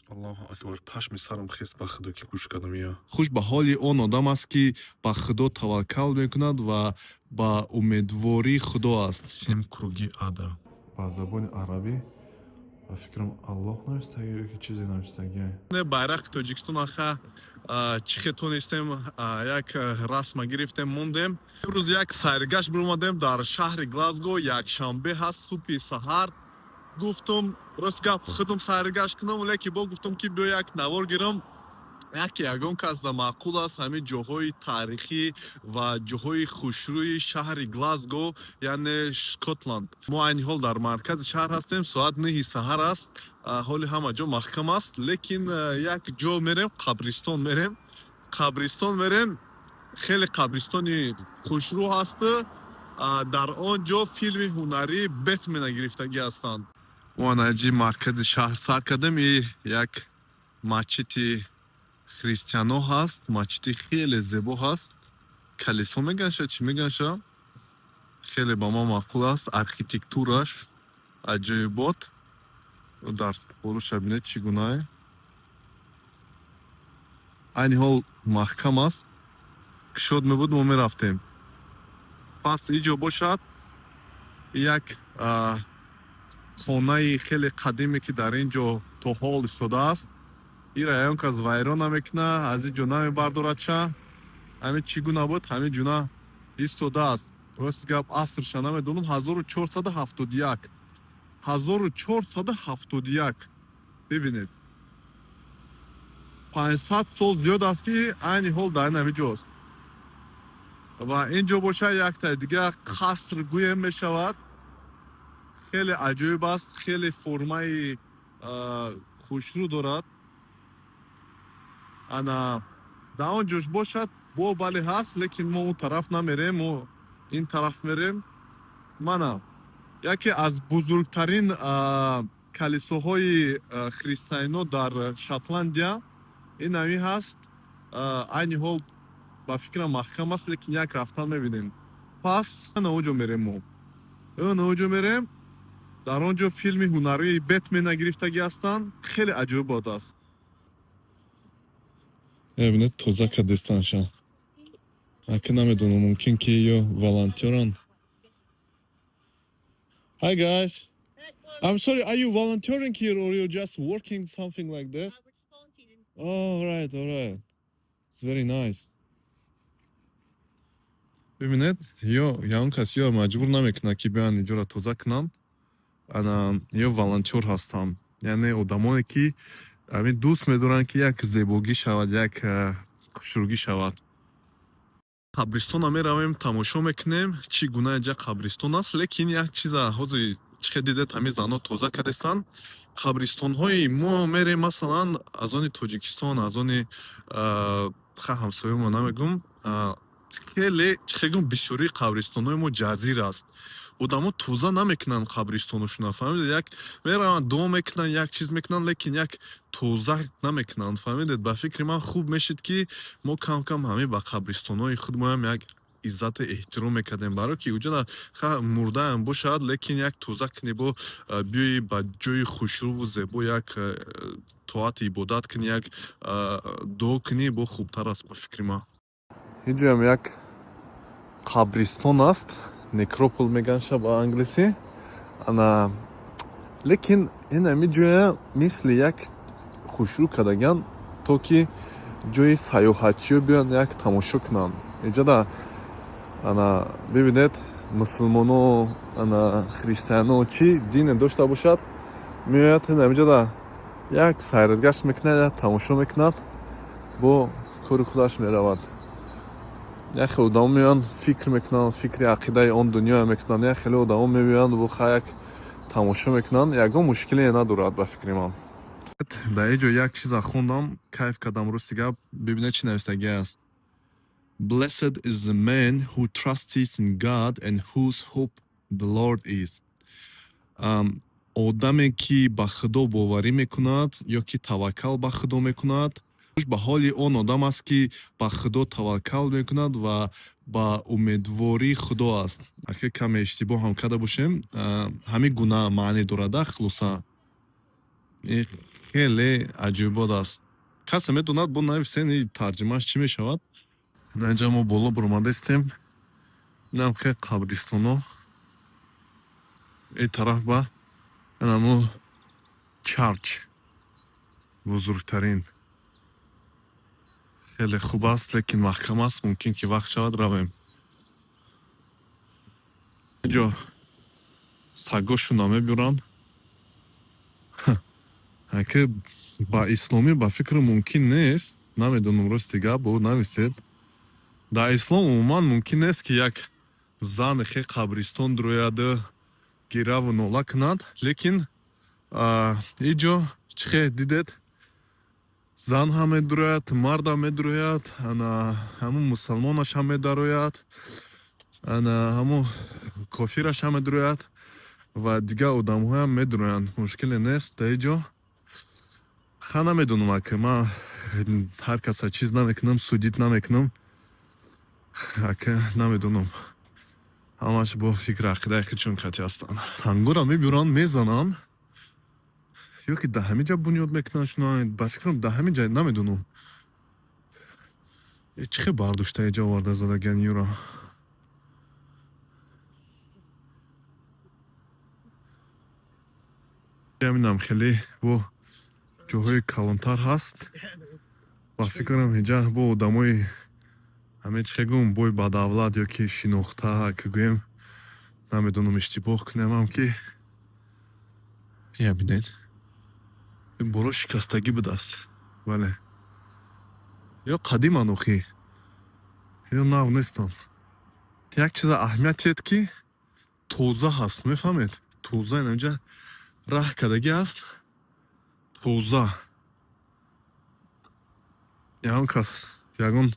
Аллоҳу акбар, пашми сарам хест, ба Худо, ки гӯш кардам ия. Хуш ба ҳоли он одам аст, ки ба Худо таваккал мекунад ва ба умедвории Худо аст. Семь круги ада. Ба забони арабӣ, ба фикрам, Аллоҳ навистагӣ ё ки чизе навистагӣ. Байрақи Тоҷикистон аха, чӣ хел тонистем, як расма гирифтем, мондем. Имрӯз як сайргашт биромадем дар шаҳри Глазго. Якшанбе ҳаст, субҳи саҳар. Гуфтум, рост гап, худам сайргашт кунам, лекин бо гуфтум, ки биё, як навор гирам, яке ягон кас да маъқул аст ҳамин ҷоҳои таърихӣ ва ҷоҳои хушрӯи шаҳри Глазго, яъне Шотланд. Мо айни ҳол дар маркази шаҳр ҳастем, соат 9-и саҳар аст. Ҳоли ҳама ҷо маҳкам аст, лекин як ҷо мерем, қабристон мерем, қабристон мерем. Хеле қабристони хушрӯ ҳаст. Дар он ҷо филми ҳунарии Бетмена гирифтагӣ ҳастанд. Мо анаҷи маркази шаҳр сар кардем. И як масҷиди христиано ҳаст, масҷиди хеле зебо ҳаст. Калисо меганша, чӣ меганша, хеле ба ман маъқул аст, архитектураш аҷоибот. Дар болоша бинед, чӣ гунае. Айни ҳол маҳкам аст, кушод мебуд, мо мерафтем. Пас иҷо бошад як хонаи хеле қадиме, ки дар ин ҷо то ҳол истодааст. Ира ягон кас вайрон намекунад, аз ин ҷо намебардорадша. Ҳамин чӣ гуна буд, ҳамин ҷуна истодааст. Рости гап, асрша намедонам, 1471, 1471. Бибинед, 500 сол зиёд аст, ки айни ҳол дар ин ҳамин ҷост. Ва ин ҷо бошад яктаи дига қаср гӯем мешавад. Хеле аҷоиб аст, хеле формаи хушрӯ дорад. Ана дар он ҷош бошад бо бале ҳаст, лекин мо он тараф намерем, мо ин тараф мерем. Мана яке аз бузургтарин калисоҳои христианино дар Шотландия ин ҳамин ҳаст. Айни ҳол, ба фикрам, маҳкам аст, лекин як рафтан мебинем. Пас ана он ҷо мерем, мо ана он ҷо мерем. Дар он ҷо филми ҳунарии Бетмена гирифтагӣ ҳастанд. Хеле аҷоибот аст. Мебинед, тоза кардистанша. Ака, намедонам, мумкин ки ё волонтеран. Hi guys, I'm sorry, are you volunteering here or you're just working, something like that? We're just volunteering. Oh, right, all right. It's very nice. Бибинед, ё ягон кас ё маҷбур намекунад, ки биёянд инҷоро тоза кунанд. Ана ё волонтёр ҳастанд, яъне одамоне, ки ҳамин дӯст медоранд, ки як зебогӣ шавад, як хушрӯгӣ шавад. Қабристона меравем, тамошо мекунем, чӣ гуна инҷа қабристон аст. Лекин як чиза ҳозир чӣ хел дидед, ҳамин занҳо тоза кардестанд. Қабристонҳои мо мерем, масалан, аз они Тоҷикистон, аз они ха, ҳамсоямо намегум, хеле, чӣ хел гум, бисёрии қабристонҳои мо ҷазир аст. Одамо тоза намекунанд қабристоношона, фаҳмидед? Як мераванд, дуо мекунанд, як чиз мекунанд, лекин як тоза намекунанд, фаҳмидед? Ба фикри ман, хуб мешид, ки мо кам кам ҳамин ба қабристонҳои худмоям як иззату эҳтиром мекардем, барое ки уҷода ха мурдаам бошад, лекин як тоза кунӣ, бо биёӣ, ба ҷои хушрӯву зебо як тоату ибодат кунӣ, як дуо кунӣ, бо хубтар аст, ба фикри ман. Инҷоям як қабристон аст, некропол меганша ба англисӣ. Ана лекин ин ҳамин ҷоя мисли як хушрӯ кардаган, то ки ҷои сайёҳатчиё биёянд, як тамошо кунанд. Инҷода ана бибинед, мусулмоно, ана христиано, чӣ дине дошта бошад, меояд ин ҳаминҷода, як сайргашт мекунад, як тамошо мекунад, бо кори худаш меравад. Як хел одамо меоянд, фикр мекунанд, фикри ақидаи он дунёя мекунанд, як хеле одамо меоянд, бо ха як тамошо мекунанд. Ягон мушкиле надорад, ба фикри ман. Дар ин ҷо як чиза хондам, кайф кардам, рости гап. Бибинед, чӣ навиштагӣ аст: "Blessed is the man who trusts in God and whose hope the Lord is." Одаме ки ба Худо боварӣ мекунад ё ки таваккал ба Худо мекунад. Хуш ба ҳоли он одам аст, ки ба Худо таваккал мекунад ва ба умедвории Худо аст. Агар каме иштибоҳ ҳам карда бошем, ҳамин гуна маъне дорада. Хулоса, хеле Хеле аҷоибот аст. Касе медонад, бо нависен, и тарҷимааш чӣ мешавад. Инҷа мо боло баромадаистем. Инам хел қабристоно. Ин тараф ба инамо church, бузургтарин. Хеле хуб аст, лекин маҳкам аст. Мумкин ки вақт шавад, равем. Инҷо сагошона мебуранд. Аки ба исломӣ, ба фикр, мумкин нест. Намедонам, рости гап, бо нависед. Дар ислом умуман мумкин нест, ки як зан хе қабристон дурояду гираву нола кунад, лекин иҷо чӣ хе дидед, зан ҳам медурояд, мардам медурояд, ана ҳамун мусалмонаш ҳам медарояд, ана ҳамун кофираш ҳам медурояд ва дигар одамҳоям медуроянд. Мушкиле нест дар иҷо. Ха, намедонам, ака, ман ҳар каса чиз намекунам, судить намекунам, ака, намедонам, ҳамаш бо фикри ақидаи худшон кати ҳастанд. Тангора мебуранд, мезананд ё ки дар ҳамин ҷа бунёд мекунанд шуна, ба фикрам, дар ҳамин ҷа, намедонам. Чӣ хел бардошта иҷа оварда задагиан юро. Ҳаминам хеле бо ҷоҳои калонтар ҳаст. Ба фикрам, инҷа бо одамои ҳамин, чӣ гӯм, бой бадавлат ё ки шинохта, ки гӯем, намедонам, иштибоҳ кунемам, ки я бинед, ин боло шикастагӣ будааст. Бале, ё қадиман охи, ё нав нестанд. Як чиза аҳамият диҳед, ки тоза ҳаст, мефаҳмед, тоза. Инҷа раҳ кардагӣ аст, тоза. Ягон кас ягон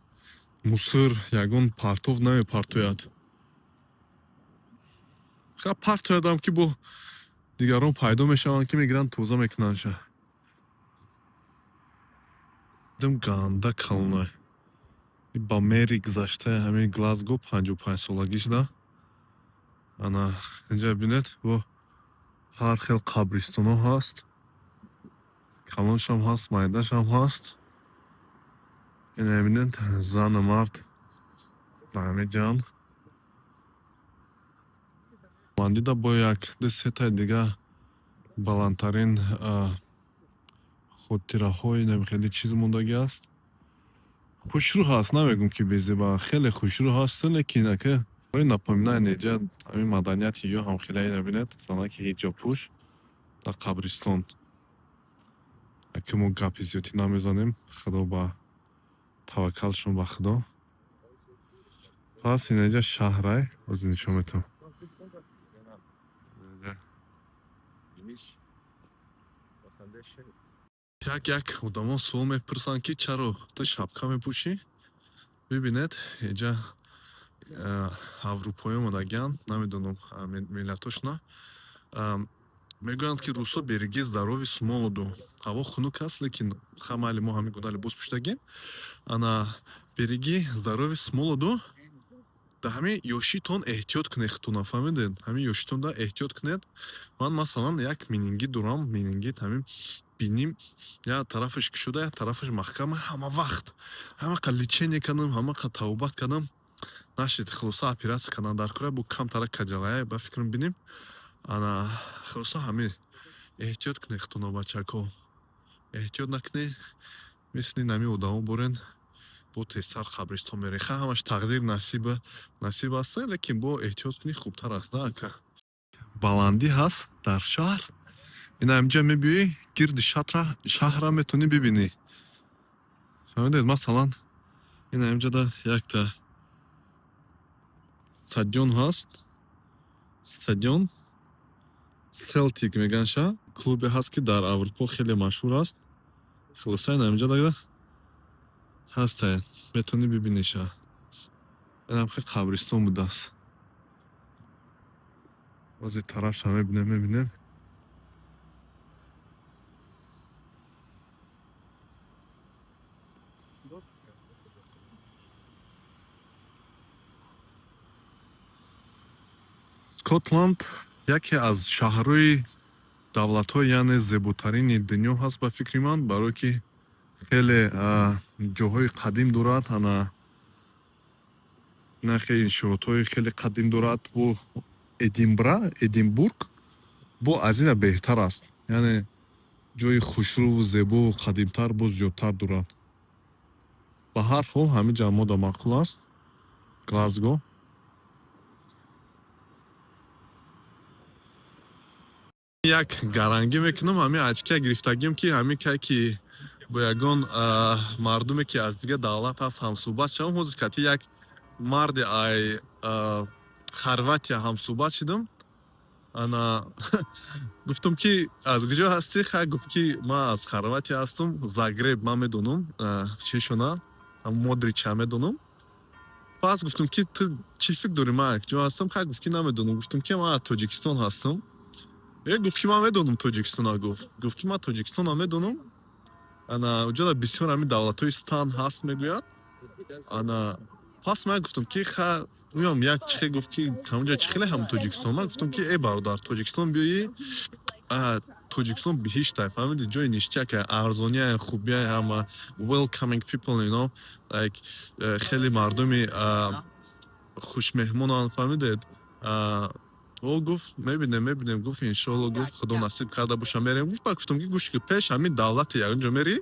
мусор, ягон партов намепартояд. Ха, партоядам, ки бо дигарон пайдо мешаванд, ки мегиранд, тоза мекунандша. Дим ганда калонай. Ба мэри гузаштаи ҳамин Глазго 55-солагӣ шуда. Ана инҷа бинед, бо ҳар хел қабристоно ҳаст, калоншам ҳаст, майдашам ҳаст. Ина бинед, зану мард дар ҳамин ҷан. Ман дида, бо як ду сетаи дига баландтарин хотираҳои хеле чиз мондагӣ аст. Хушрӯ ҳаст, намегӯм, ки безеба, хеле хушрӯ ҳаст, лекин ака напоминание, инҷа ҳамин маданияти ё ҳам хеле. Ина бинед, занаки ҳиҷобпӯш дар қабристон. Аки мо гапи зиёдӣ намезанем, худо ба таваккалшон, ба худо. Пас ина инҷа шаҳрай, ҳозир нишон метавам. Gemisch. Was an der Stelle? Як як одамон суол мепурсанд, ки чаро ту шапка мепӯшӣ. Бибинед, инҷа аврупоӣ омадагианд, намедонам миллатошна. Мегӯянд, ки русо береги здоровье смолоду. Ҳаво хунук аст, лекин ха, майли, мо ҳамин гуна либос пӯшидагем. Ана, береги здоровье смолоду, дар ҳамин ёшитон эҳтиёт кунед худтона, фаҳмидед? Ҳамин ёшитонда эҳтиёт кунед. Ман, масалан, як менингит дорам, менингит, ҳамин биним як тарафаш кушода, як тарафаш маҳкама. Ҳама вақт ҳамақа лечение кардам, ҳамақа табобат кардам, нашид. Хулоса, оператсия кардан дар кора бо камтара каҷалая, ба фикрам, бинем. Ана, хулоса, ҳамин эҳтиёт кунед худтона, бачако. Эҳтиёт накунед, мисли нами одамо борен, бо тезтар қабристон мерем. Ха, ҳамаш тақдир, насиб аст, лекин бо эҳтиёт кунӣ, хубтар аст, на, ака? Баландӣ ҳаст дар шаҳр. Ина инҷа мебиёӣ, гирди шаҳрра метавонӣ бибинӣ, фаҳмидед? Масалан, ина инҷада якта стадион ҳаст, стадион Селтик мегӯянд, клубе ҳаст, ки дар Аврупо хеле машҳур аст. Хулоса, ина инҷа ҳаста, метавонӣ бибиниша. Инам хел қабристон будааст. Бози тарафша мебинем. Скотланд яке аз шаҳрҳои Давлатҳои, яъне, зеботарини дунё ҳаст, ба фикри ман, барое ки хеле ҷоҳои қадим дорад, ана нахе иншоотҳои хеле қадим дорад. Бо Эдинбра, Эдинбург бо аз ина беҳтар аст, яъне ҷои хушрӯву зебову қадимтар боз зиёдтар дорад. Ба ҳар ҳол, ҳамин ҷа мода маъқул аст, Глазго. Як гарангӣ мекунам, ҳамин очки я гирифтагим, ки ҳамин кай ки бо ягон мардуме, ки аз дигар давлат ҳаст, ҳамсӯҳбат шавам. Ҳозир кати як марде ай Хорватия ҳамсӯҳбат шудам. Ана гуфтам, ки аз куҷо ҳастӣ? Хай, гуфт, ки ман аз Хорватия ҳастам, Загреб. Ман медонам чишона, Модрича медонам. Пас гуфтам, ки ту чӣ фикр дорӣ, ман куҷо ҳастам? Хай, гуфт, ки намедонам. Гуфтам, ки ман аз Тоҷикистон ҳастам. Гуфт, ки ман медонам Тоҷикистона. Гуфт, ки ман Тоҷикистона медонам. Ана уҷода бисёр ҳамин давлатҳои стан ҳаст, мегӯяд. Ана пас ман гуфтам, ки ха, уям як чихе гуфт, ки ҳамунҷа чӣ хеле ҳам Тоҷикистон. Ман гуфтам, ки э, бародар, Тоҷикистон биёӣ, Тоҷикистон биҳиштай, фаҳмиди, ҷои ништяк, арзония, хубия, ҳама welcoming people, like хеле мардуми хушмеҳмонанд, фаҳмидед. О, гуфт, мебинем, мебинем, гуфт, иншоалло, гуфт, худо насиб карда боша, мерем, гуфт. Ба гуфтам, ки гӯш, ки пеш ҳамин давлати ягон ҷо мерӣ,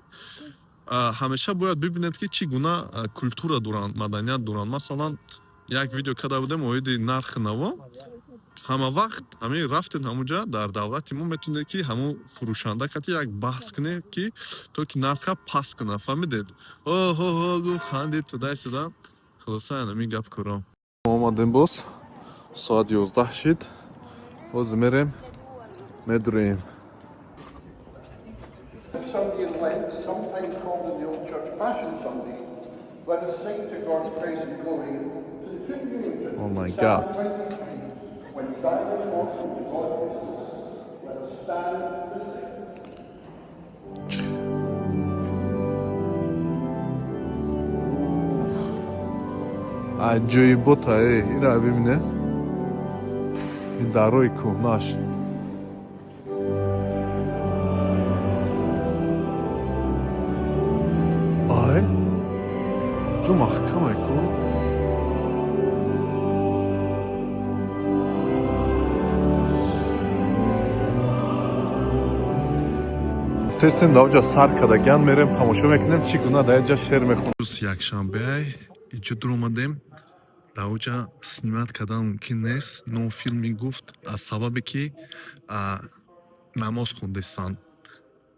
ҳамеша бояд бибинед, ки чӣ гуна культура доранд, маданият доранд. Масалан, як видео карда будем оиди нархи наво. Ҳама вақт ҳамин рафтем ҳамунҷа, дар давлати мо метавонед, ки ҳамун фурӯшанда кати як баҳс кунед, ки то ки нарха паст кунад, фаҳмидед. Оҳоҳо, гуфт, хандид, тудай сюда. Хулоса, ҳамин гап кӯро. Омадем, боз соат 11 шид, ҳозир мерем, медурем. Sunday in Lent, sometimes called in the Old Church Passion Sunday, let us sing to God's praise and glory to the tune of Oh my Psalm God. 23, when Zion walks into God his Lord. Let us stand to sing. Аҷоибота э, ира бибинед, ин дарои кӯҳнаш. Ай, ҷо маҳкамай ку. Гуфтестем, дар оҷа сар кардагиан, мерем, тамошо мекунем, чӣ гуна дар ҷа шеър мехонад. Рӯз якшанбеай, иҷо дуромадем. Дар оҷа снимать кардан мумкин нест, no filming гуфт, аз сабабе ки намоз хондестанд,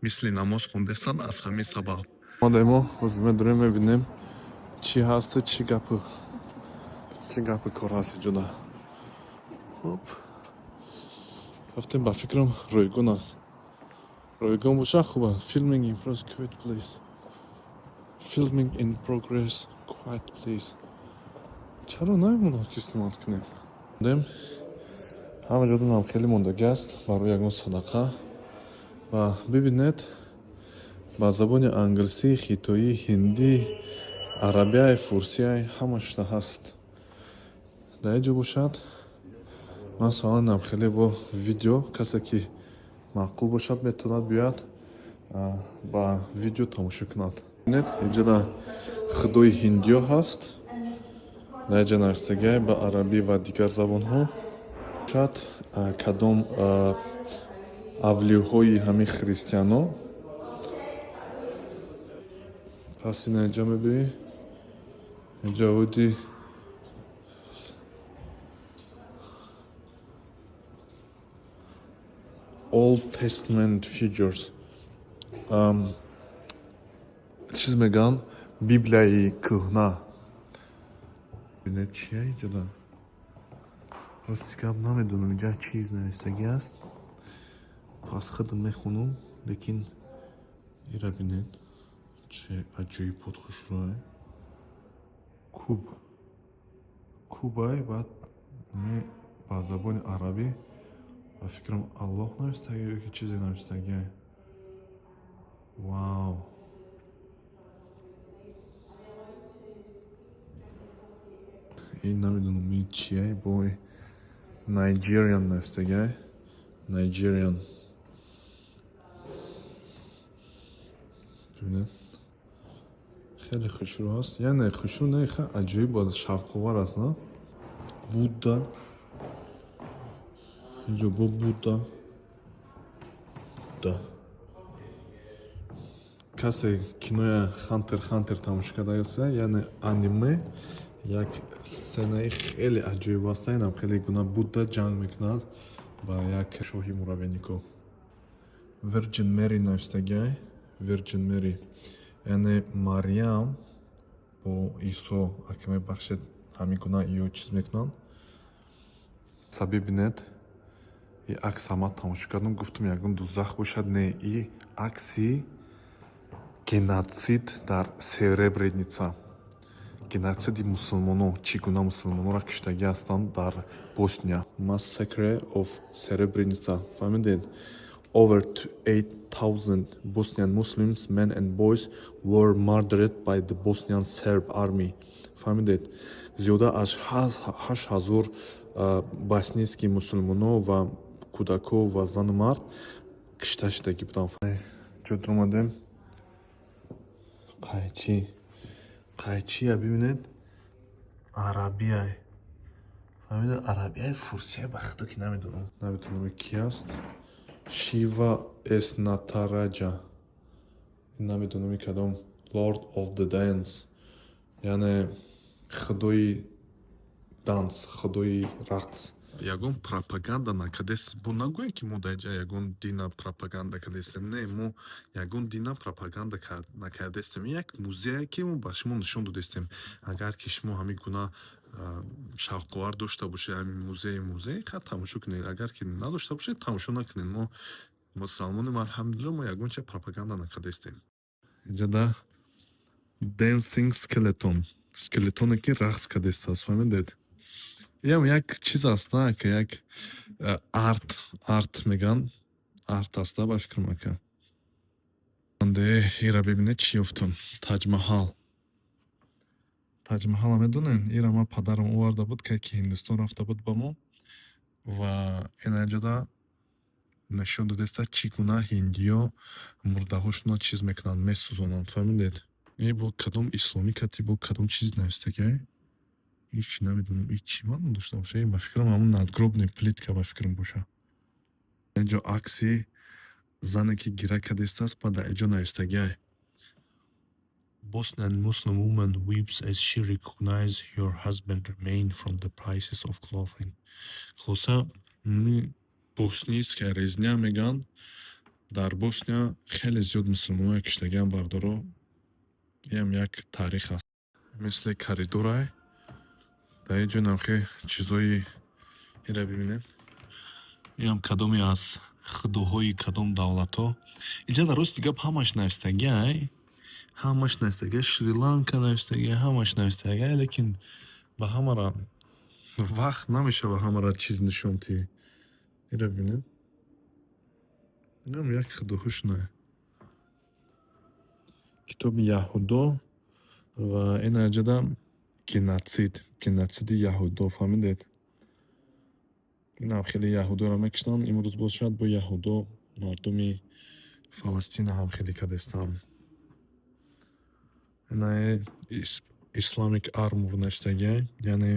мисли намоз хондестанд, аз ҳамин сабаб. Омадемо, ҳозир медурем, мебинем, чӣ ҳасту чӣ гапу кор ҳаст иҷода. Хоп, рафтем, ба фикрам, ройгон аст. Ройгон боша, хуба. Filming in progress, quiet please. Filming in progress, quiet please. Чаро намемонад, ки снимать кунем? Дем, ҳама ҷо дунам хеле мондагӣ аст барои ягон садақа. Ва бибинед, ба забони англисӣ, хитоӣ, ҳиндӣ, арабияй, фурсияй, ҳамашта ҳаст. Дар ин ҷо бошад, масалан, нам хеле бо видео, касе ки маъқул бошад, метавонад биёяд, ба видео тамошо кунад. Бинед, инҷода худои ҳиндиё ҳаст, дар инҷа навиштагиай ба арабӣ ва дигар забонҳо. Шояд кадом авлиёҳои ҳамин христиано. Пас ина инҷа мебинӣ, инҷа оиди Old Testament figures, чиз мегӯянд, Библияи кӯҳна. Бинед, чия инҷода? Рости гап, намедонам, инҷа чиз навистагӣ аст. Пас худам мехонам, лекин ира бинед, че аҷоибот хушрӯе. Куб, кубай, баъд ба забони арабӣ, ба фикрам, Аллоҳ навистагӣ ё ки чизе навистагие. Вау! Ин намедонам, ин чияй, бой Nigerian навистагиай, Nigerian. Бибинед, хеле хушрӯ аст, яъне хушрӯ не, хеле аҷоиб, шавқовар аст, на? Будда инҷо, бо Будда да. Касе киноя Хантер Хантер тамошо кардааст, яъне аниме, як сценаи хеле аҷоиб аст. Инам хеле гуна Будда ҷанг мекунад ба як шоҳи муравейнико. Virgin Mary навиштагиай, Virgin Mary, яъне Мариям бо Исо, ака, мебахшед, ҳамин гуна ё чиз мекунанд. Са бибинед, и акса ман тамошо кардам, гуфтам, ягон дузах бошад. Не, и акси геноцид дар Сребреница, геноциди мусулмоно, чӣ гуна мусулмононро киштагӣ ҳастанд дар Босния. Massacre of Srebrenica, фаҳмидед? Over 8000 Bosnian Muslims, men and boys, were murdered by the Bosnian Serb army. Фаҳмидед, зиёда аз 8000 боснийский мусулмоно ва кӯдако ва зану мард кишта шудагӣ буданд. Ҷо омадем, қайчи, қайчия бибинед, арабияй, фаҳмидед, арабияй, фурсия, ба худо ки намедонам, намедонам ки аст. Шива эс Натараҷа, намедонам кадом, Lord of the Dance, яъне худои dance, худои рақс. Ягон пропаганда накардест, бо нагӯем, ки мо дар инҷа ягон дина пропаганда кардестем. Не, мо ягон дина пропаганда накардестем. Як музее, ки мо ба шумо нишон додестем. Агар ки шумо ҳамин гуна шавқовар дошта бошед, ҳамин музей ха тамошо кунед, агар ки надошта бошед, тамошо накунед. Мо мусалмонем, алҳамдулилла, мо ягон ча пропаганда накардестем. Инҷада dancing skeleton, скелетоне, ки рақс кардестааст, фаҳмидед? Иам як чиз аст, на, ки як арт, арт мегӯянд, арт аст, ба фикрам, ака. Ира бибинед, чӣ ёфтам. Таҷмаҳал, Таҷмаҳала медонед? Ира ман падарам оварда буд, ки Ҳиндустон рафта буд ба мо, ва инаҷода нишон додааста, чӣ гуна ҳиндиё мурдаҳошонро чиз мекунанд, месӯзонанд, фаҳмидед? И бо кадом исломӣ кати, бо кадом чиз навистагиай, ҳеҷ намедонам, и чӣ маъно дошта боша. Ба фикрам, ҳамон надгробный плитка, ба фикрам, боша. Инҷо акси зане, ки гира кардистааст, ба дар инҷо навистагиай: Bosnian Muslim woman weeps as she recognizes her husband remain from the prices of clothing. Хулоса, боснийская резня мегӯянд, дар Босния хеле зиёд мусулмоное киштагианд, бардоро. Иам як таърих аст. Мисли коридорай, дар ин ҷо намхе чизои ира бибинем. Иам кадоме аз худоҳои кадом давлатҳо. Инҷа дар рости гап ҳамаш навистагиай, ҳамаш навистагиай, Шри-Ланка навистагиай, ҳамаш навистагиай, лекин ба ҳамара вақт намешава ҳамара чиз нишон диҳӣ. Ира бибинед, инам як худоҳошонае, китоби яҳудо, ва инаҷода геноцид, геноциди яҳудо, фаҳмидед? Инам хеле яҳудоро мекуштанд, имрӯз бошад, бо яҳудо мардуми Фаластина ҳам хеле кардестанд. Инае Islamic armor навистагиай, яъне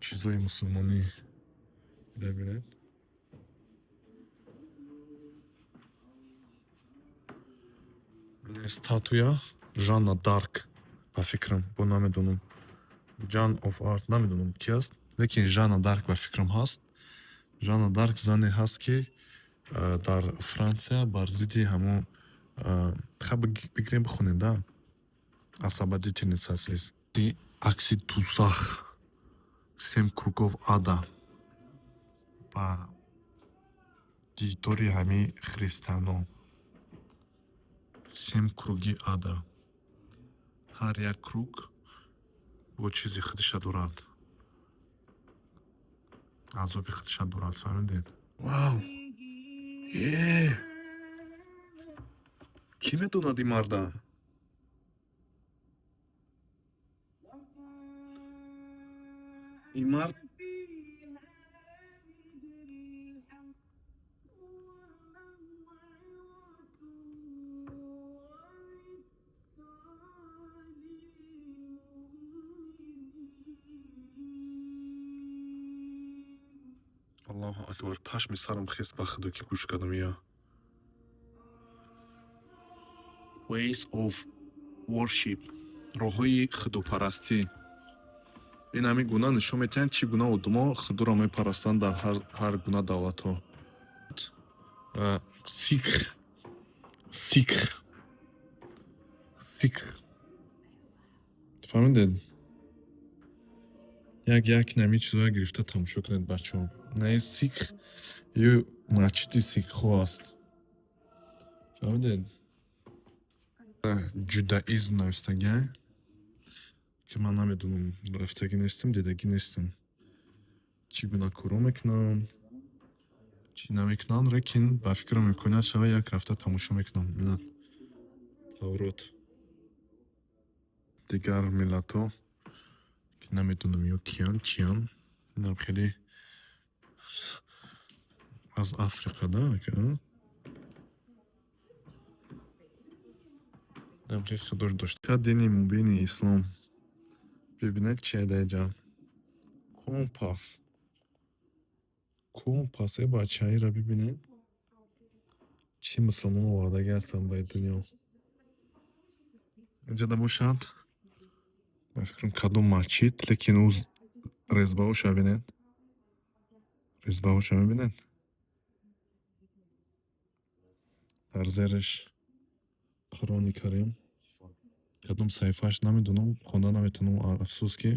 чизои мусулмонӣ. Бибинед, статуя Жанна Дарк, ба фикрам, бо намедонам, Joan of Arc, намедонам ки аст, лекин Жанна Дарк, ба фикрам, ҳаст. Жанна Дарк зане ҳаст, ки дар Франсия бар зидди ҳамон, ха, бигирем, бихонем да, освободительница аст. Акси дузах, семь кругов ада, ба дидори ҳамин христиано, семь круги ада, ҳар як круг бо чизи худиша дорад, азоби худиша дорад, фаҳмидед? Вау, е, кӣ медонад ин марда? Ин мард Акбар, пашми сарам хест, ба худо, ки гӯш кардам. Я ways of worship, роҳҳои худопарастӣ. Ин ҳамин гуна нишон медиҳанд, чӣ гуна одамо худоро мепарастанд дар ҳар гуна давлатҳо. Сикх, сикх, сикх, фаҳмидед? Як як нами чизоя гирифта тамошо кунед, бачаҳо. На, сикх ё масҷиди сикхҳо аст, фаҳмидед? Ҷудаизм навистагиа, ки ман намедонам, рафтагӣ нестам, дидагӣ нестам, чӣ гуна коро мекунанд, чӣ намекунанд, лекин ба фикрам, имконият шава, як рафта тамошо мекунам. Ина Таврот, дигар миллатҳо, ки намедонам ё киян, чиян. Инам хеле аз Африқа да ака. Инам хеле худош дошта. Дини мубини ислом, бибинед, чи даиҷа. Компас, компас. Э, бачаиро бибинед, чӣ мусулмон овардагӣ ҳастанд ба дунё. Инҷода бошад, ба фикрам, кадом масҷид, лекин ӯ резьбаҳоша бинед, резьбаҳоша мебинед. Дар зераш Қуръони Карим, кадом саҳифааш, намедонам, хонда наметавонам, афсӯс ки.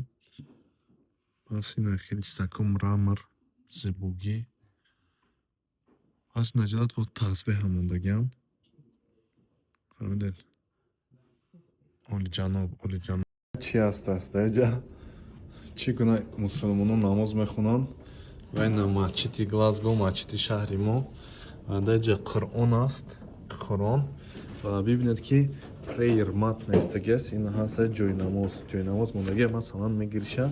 Пас ина хеле чизако, мрамор, зебогӣ. Пас наҷадат бо тасбеҳам мондагиам, фаҳмидед? Олиҷаноб, олиҷаноб, чӣ ҳаст аст даиҷа? Чӣ гуна мусулмонон намоз мехонанд? Ва ина масҷиди Глазго, масҷиди шаҳри мо. Даиҷа Қуръон аст, Қуръон. Ва бибинед, ки prayer mat навистагиаст. Ин ҳаста ҷойнамоз, ҷойнамоз мондагия. Масалан, мегириша,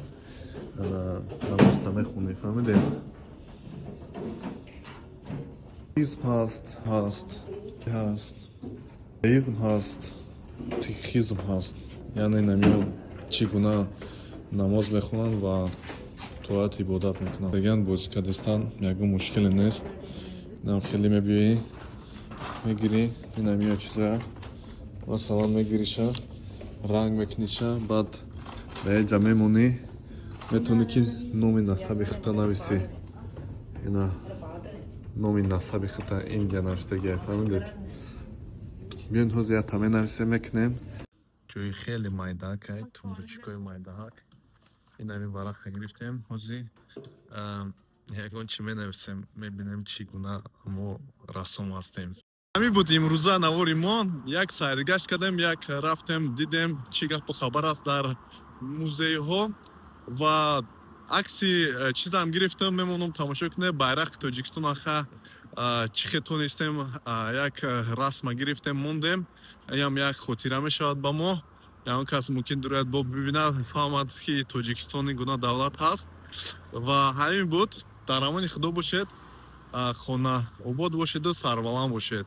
намозта мехонӣ, фаҳмидед? Изм ҳаст, ҳаст, ҳаст, изм ҳаст, сикхизм ҳаст. Яъне намиё чӣ гуна намоз мехонанд ва тоат, ибодат мекунанд. Мегӯянд, бозӣ кардистан ягон мушкиле нест. Инам хеле мебиёӣ, мегирӣ инамиё чизоя, масалан, мегириша, ранг мекуниша, баъд ба як ҷа мемонӣ, метавонӣ, ки номи насаби худта нависӣ. Ина номи насаби худта, Индия навиштагия, фаҳмидед? Биён, ҳозир якта менависем, мекунем. Ҷои хеле майдаакай, тумбочкои майдаак. Ин ҳамин варақа гирифтем, ҳозир ягон чӣ менависем, мебинем, чӣ гуна мо рассом ҳастем. Ҳамин буд имрӯза навори мо. Як сайргашт кардем, як рафтем, дидем, чӣ гапу хабар аст дар музейҳо ва акси чизам гирифтам, мемонам, тамошо кунед. Байрақи Тоҷикистон аха, чӣ хел тонистем, як расма гирифтем, мондем. Инам як хотира мешавад ба мо. Ягон кас мумкин дурояд, бо бибинад, фаҳмад, ки Тоҷикистон ин гуна давлат ҳаст. Ва ҳамин буд. Дар амони Худо бошед, хона обод бошеду сарбаланд бошед.